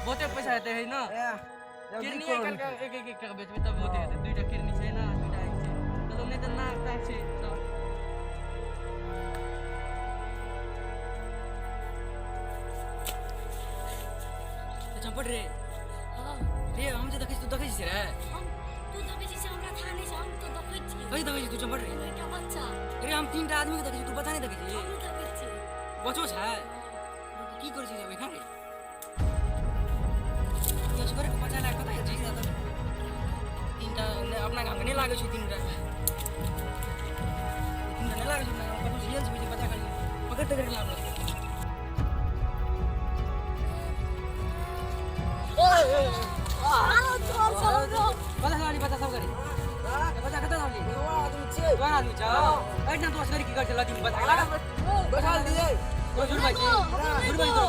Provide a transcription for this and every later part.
बहुते पैसा हेतै है न किडनी निकाल के एक एक एक बेचबै तब बहुते हेतै। दुईटा किडनी छै न, दुईटा आँखि छै, चलो नहि तऽ नाक ताक छै सब। चम्पट रे रे, हम जे देखै छी तू देखै छी रे? हम तू देखै छी से हमरा थाह नहि छै, हम तऽ देखै छियै। कथी देखै छी तू चम्पट रे? एकटा बच्चा। रे हम तीनटा आदमी के देखै छी, तू बच्चा नहि देखै छी? हम देखै छियै। बच्चो छै? की करै छी एखन रे? असगरे के बच्चा लए कतऽ जाइ छै? तीनटा अपना गामके नहि लागै छै, तीनटा तीनटा नहि लागै छै। कतहु गेल छै बच्चा, खाली पकड़ि तकड़ि लाबल। कतऽ लाबली बच्चा सब करे? बच्चा कतऽ लाबली? तोहर आदमी छौ? एहिठाम तू असगरे की करै छै? लदीमे बच्चा लागल बैठाल दिए। तोर झूठ बाजै छी, झूठ बाजै तोर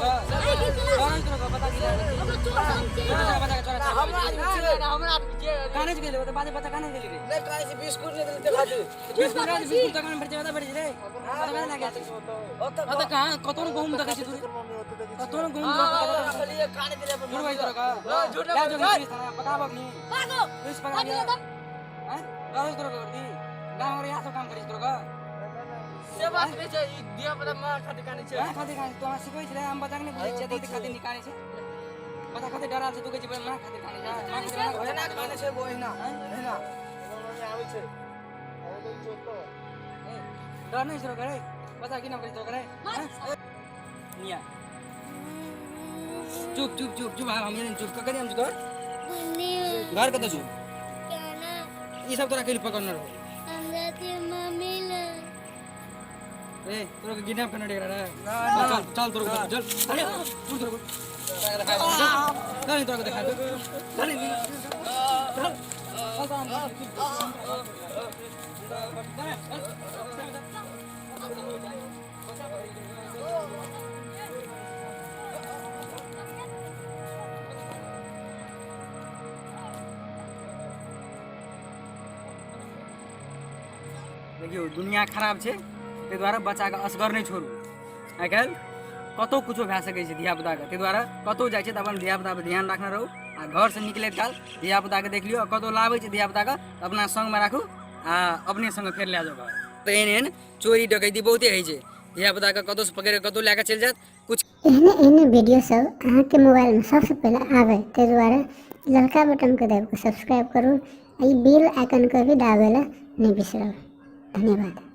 तोरा तोरा बता की बच्चा के चोरा। हमरा आदमी छियै, हमरा आदमी छियै। काने से गेलै बाजे? बच्चा काने गेलै रे? नहि, काने से बिस्कुट नहि देली खातिर। बिस्कुट नहि, बिस्कुट दोकान भरि छै, बता भरि रे, बता नहि लागै। ओतऽ कहाँ कतौ ने गहुम देखै छी तू, कतौ ने गहुम। काने दिले। झूठ बाजै तोरा का? झूठ। ला जो पुलिस थाना पकाबक नी। भागो। पुलिस पका दिया हैं, गाँव तोरा कर दी। गाँव रे यहाँ सब काम करै तोरा का? से बात नहि छै, ई धिया पुता मार खातिर काने छै। मार खातिर काने? तोरा सिखबै छै? हम बच्चा के नहि बुझै छियै तऽ खातिर निकालै छै। बच्चा खातिर डराल छै, तू कहै छै मार खातिर काने छै, मार खातिर। एना काने छै वो, एना एना आबै छै। डर नहि छै करे? बच्चा की नाम करै तोरा करे निया? चुप चुप चुप चुप, हम चुप ककरे हम तोर घर कतऽ छौ? ई सब तोरा कैल पकड़ने रहो? ए तोरा के किडनैप करने रे। चल चल, तोरा को चल, अरे तू तोरा को चल, तोरा को देखा दे, चल चल चल। देखियौ दुनिया खराब छै, ताहि दुआरे बच्चाके असगर नहि छोड़ू। आइ काल्हि कतहु किछो भए सकै छै धियापुताके, ताहि दुआरे कतहु जाइ छै तऽ अपन धियापुतापर ध्यान राखने रहू आ घरसँ निकलैत काल धियापुताके देख लियौ आ कतहु लाबै छै धियापुताके तऽ अपना सङ्गमे राखू आ अपने सङ्गे फेर लए जाउ घर। तऽ एहन एहन चोरी डकैती बहुते होइ छै, धियापुताके कतहुसँ पकड़ि कऽ कतहु लए कऽ चलि जायत कुछ। एहने एहने वीडियो सब अहाँके मोबाइलमे सबसँ पहिले आबै ताहि दुआरे ललका बटनके दाबि कऽ सब्सक्राइब करू आ ई बेल आइकनके भी दाबै लए नहि बिसरब। धन्यवाद।